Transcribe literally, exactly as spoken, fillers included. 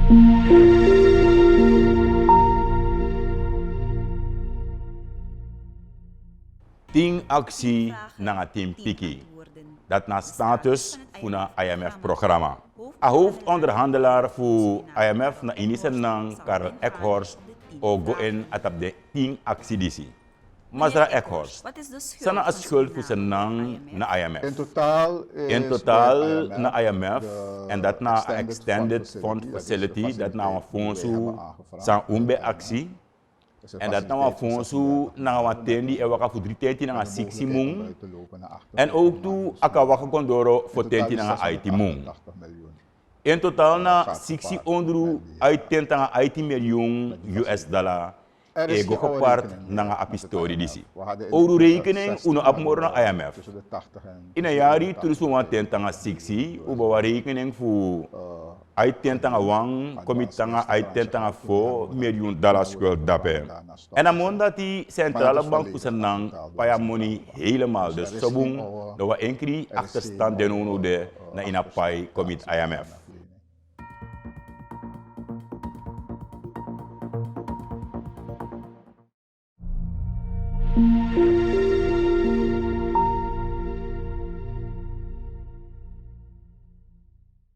Tin aksi nanga tin piki. Dati na status fu a I M F-programma. A hoofdonderhandelaar fu I M F na ini Sranan, Karl Ekhorst, o go ini a tapu den tin aksi disi. Masra Ekhorst, san na a schuld fu Sranan na I M F? In totaal na I M F, en dati na a extended fund facility, dati na wan fondsu san un ben aksi. En dati na wan fondsu nanga wan ten di e waka fu dri tenti nanga siksi mun. En ook tu a kan waka kon doro fo tenti nanga aiti mun. In totaal na siksi ondru aiti tenti nanga aiti miljoen U S dollar e go gepart nanga a pistori disi. Owru rekening un no abi moro na I M F. Ini a yari tu dunsu wan tenti nanga siksi un ben abi wan rekening fu aiti tenti nanga wan kon miti nanga aiti tenti nanga fo miljoen dollar schuld dape. En a moni dati Centrale Bank fu Sranan pai a moni helemaal. Dus so bun, no wan enkri achterstand de no no de na ini a pai kon miti I M F.